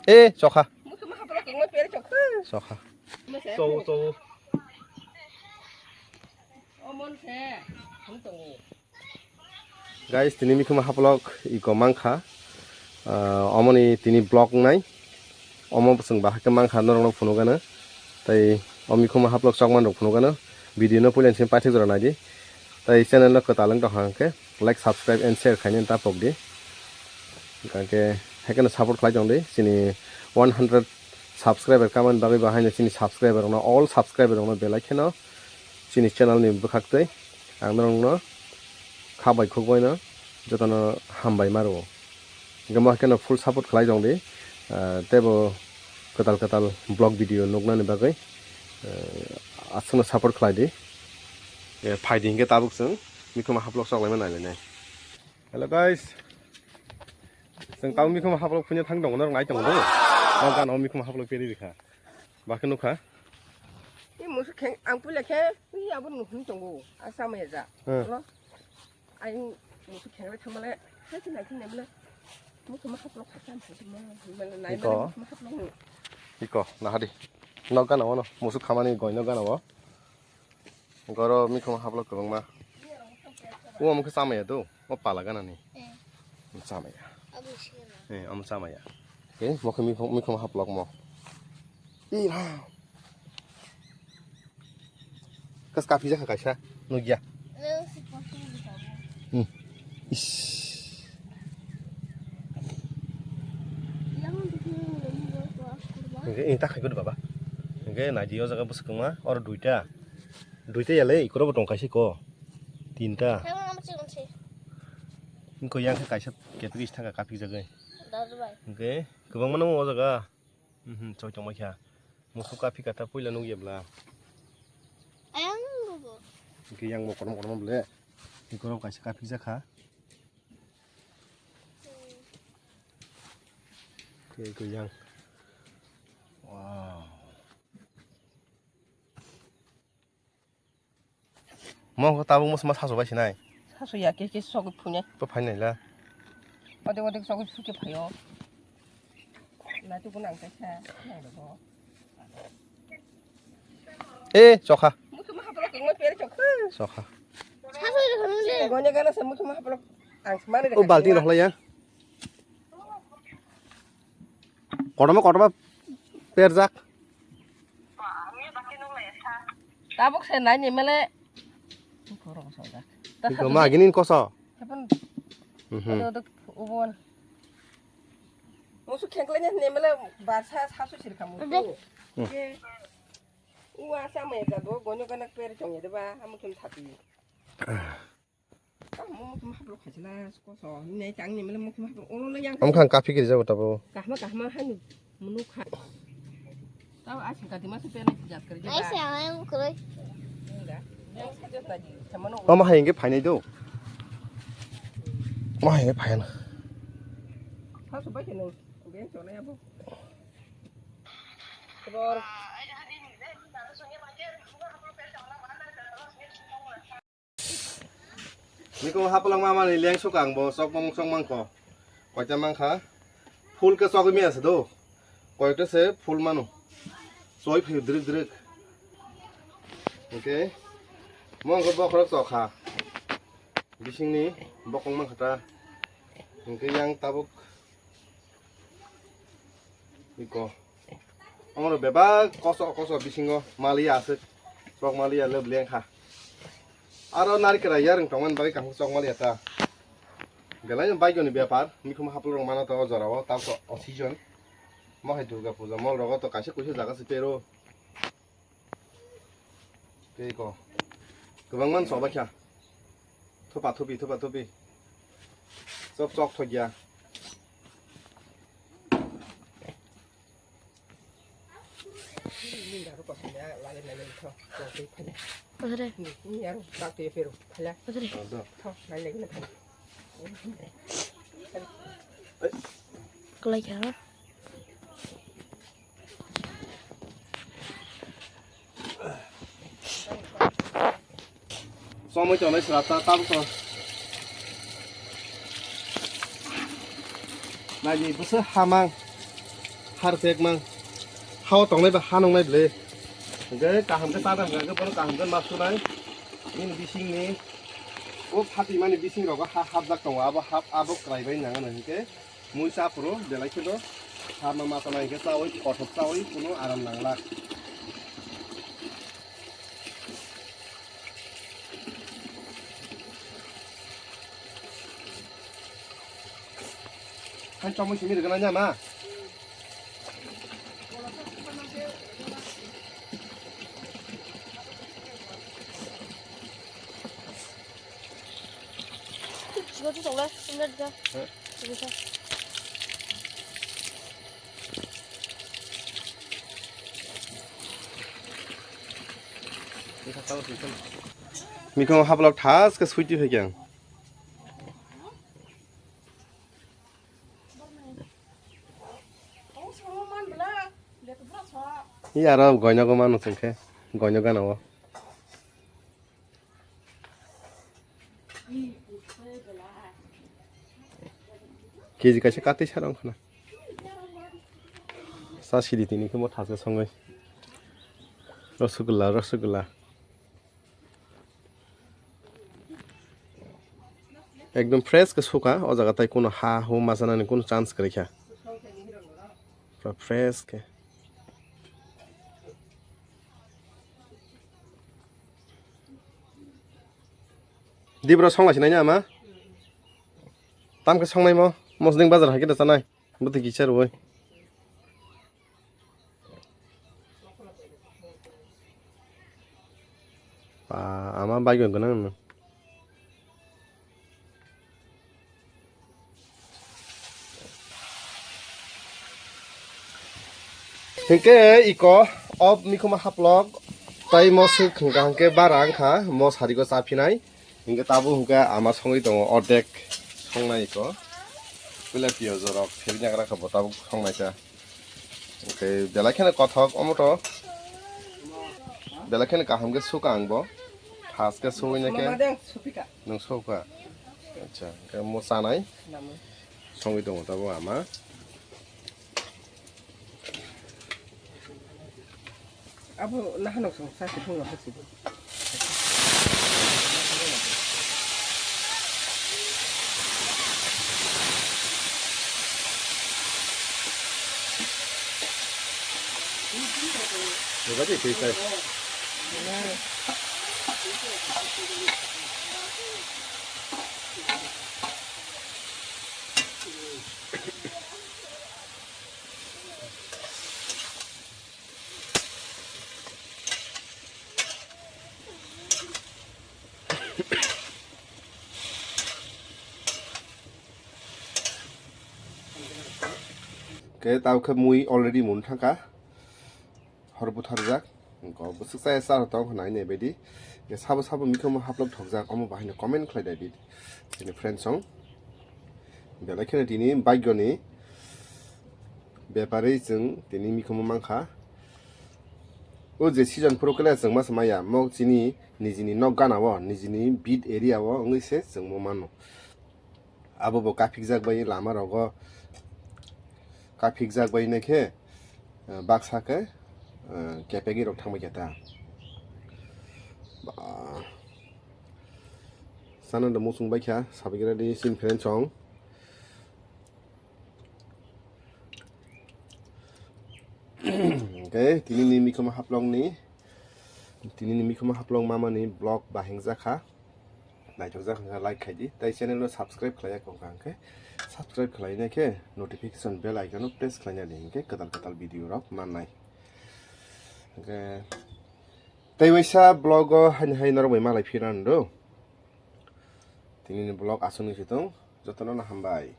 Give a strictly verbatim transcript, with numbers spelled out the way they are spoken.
E chokha. Chokha. Chou, chou. Guys, tini mikhuma haplok iko mankha. Ah, omoni tini vlog nai. Omo bwswng bahai khe mankha norokno phunukgano. Tai o mikhuma haplok chokma rok phunukgano. Video no puila sini paithak jora naidi. Tai channel no kwtal wng tongkha hwnkhe like, subscribe and share khaina ta pokdi. Hwnkhe haikhe no support khlai tongdi. Chini one hundred subscriber kamani bagwi bo haino chini subscriber rokno, all subscriber rokno belai kheno chini channel ni bwkhaktwi ang norokno kha bai khuk baino jotono hambai ma rwo. Hwnkhe mo haikhe no full support khlai tongdi, ah, teibo kwtal kwtal vlog video nuknani bagwi, ah, aswkno support khlai di. Eh, phaidi hwnkhe tabuk chwng mikhuma haplok choklaima nailainai. Hello guys. Chwng tamo mikhuma haplok phunukna thang tongo, norok nai tongo do. Nang gana o mikhuma haplok peri rikha. Bakhe nukha. Ni musu kheng ang puila khe, ni abo nuhung tongo. Asa maya ja. Hmm. Lo. Ai musu kheng le thamale. Hai khe nai khe nemle. Mikhuma haplok kha cham phuti ma. Mala nai Iko. Mala mikhuma haplok ni. Iko, nahadi. Nok gana o no. Musu khamani goi nok gana o. Goro mikhuma haplok kwbangma. O omo khe chamaya do, o pala ganani. Eh. Omo chamaya. Abo se na. Eh, omo chamaya. Eh, mo khe mikhum, mikhuma haplok mo. Ih, ha. Kas kaphijak kha kaisa, nukya. Eh, se kotor ni tabo. Hmm. Ish. Yang dikhe ni lo ni lo ko as kurba. Hwnkhe, eh, ta khai kodo baba. Hwnkhe, naidi o jaga bwswk kwma, oro duita. Duita yale, ikhoro bo tong kaisa ko. Tinta. Hebo nang chikon se. Wngkha yang khe kaisa kepri thaka kaphi jagwi. Dadu bai. Hwnkhe kwbangma no o jaga. Mhm, choi tongma kha. Musu kaphi kata puila nukya bla. Ayang bo. Hwnkhe yang bo korom korom ble. Ikhoro kaisa kaphi jakha. Khe kwjang. Wow. Mo khe tabuk mo sma sasu bai sinai. Sasu ya khe khe sogwi phunai. To phainai la. Ode ode sogwi phuke phaio. Naitu ko nang kaisa nang bo. Eh, chokha. Muthuma haplok kengma pere chokha. Chokha. Sasu ya khanu le. Gonya gana se muthuma haplok ang smani. O balti rohla ya. Kotorma, kotorma perjak. Tabuk se nai ni mele. Korok sojak. Iko ma gini koso. Hepan. Mhm. Ado, ado, ubon. Musu khengklai ni ne mele barsa sasu sirkha musu. Ade. Hmm. Ye. Uwa sa me ga do gonyo ganak per chong ye de ba, amu kim thati. Omo khe ang kaphi kiri jago tabo. Kahma kahma hani munu kha. Tao asing kati masa pera jat kari jat. Ai se ang kuroi. Enggak. Yang saja tadi sama no. Mama hai hingke phainai do. Mama hai hingke phaina. Tao subai khe nung. Beng chonai abo. Kebor. Niko haplang mama ni leng sukang bo sok mong sok mangkho. Koita mangkha. Full ke sok mi ase do. Koita se full manu. Soi phi drik drik. Okay. Mong ko bokrok sok kha. Bising ni bokong mangkha ta. Hingke yang tabuk. Iko. Ongro bebak koso koso bisingo maliya aswk. Sok maliya le bleng kha. Aro narikra yarwng tongmani bagwi kaham sok maliya ta. Belai no baigoni bepar, mikhum haplorok mano to o jorao, tabso o season. Mo hai Durga Puja mall rogo to kaisa kuisa jaga se pero. Tei ko. Kwbangma no chobaikha. Thupa thupi, thupa thupi. Chop chok thokya. Ore. Ore. Kalai kha. Somoi tongnai srata tabuk to. Naidi bwswk hamang. Har pek mang. Hao tongnai ba ha nongnai ble. Hingke kaham ke tada hingke bono kaham ke ma sunai. Nini bising ni. O phati mani bising rogo ha hapjak tongo. Abo hap, abo kwrai bai nang ano hingke. Mui cha phuru belai khe do. Ha ma ma tonai hingke chawi, kothok chawi, kunu aram nang lak. Han chomui simi rwgwna nya ma? Chigo tu tong le, simi rwgwna. He. Chigo sa. Mikong haplok thas ke suiti phaikhe ang. I aro goino go mano chwngkhe, goino gana o. Keji kaisa katwi sara wngkha na. Sa sidi tini khe mo thaske songwi. Rosogula, rosogula. Ekdom fresh khe sukha, o jaga tai kuno ha hu ma chanani kuno chance kwrwi kha. Pura fresh khe. Dibro songla sinai ama? Tam khe songnai mo? Mosding bazar hai khe da chanai. Bwtwi kisa rwui. Ba, ama bike rok gwnang no. Hinkhe iko o mikhumo haplok tai mo swk hwnkha hinkhe bara wngkha mo sarigo chaphinai. Hinkhe tabuk hinkhe ama songwi tongo ordek songnai iko. Puila piyaj rok phirwi nagra kha bo tabuk songnaisa. Hinkhe belai kheno kothok omo to. Belai kheno kaham khe sukha ang bo. Thas khe suwi naikhe. Mama deng supika. Nwng sukha. Acha, hinkhe mo chanai. Namwi. Songwi tongo tabuk ama. Abo nahano song sa se thung no hasi. Coba deh, bisa. Khe tao khe mui already mun thangkha. Hor butharjak. Go bwswk chaya charo tong hwnna hwnwi baidi. Khe sabo sabo mikhumo haplok thokjak omo bahai no comment khlai dai di. Chini friend song. Belai kheno tini baigo ni bepari chwng tini mikhumo mankha. O je season phuru kele chwng masa maya mo chini nijini nok gana o nijini bit area o wngwi se chwng mo mano. Abo bo kaphikjak bai lama rogo kaphikjak bai naikhe, eh, baksa khe, eh, kepegwi rok thangbai khe ta. Ba, sana da muchung bai kha sabai khe ready sin friend song. Okay, tini ni mikhumo haplok ni, tini ni mikhumo haplok mama ni vlog bahing jakha. Naithok jak hwnkha like khai di, tai channel no subscribe khlai ya wngkha hwnkhe subscribe khlai nai khe notification bell icon no press khlai nai di, hinkhe kwtal kwtal video rok mannai. Hinkhe tei waisa vlog o haini hai norok bai malai phirna nw do. Tini ni vlog aswk ni si tong, jotono no hambai.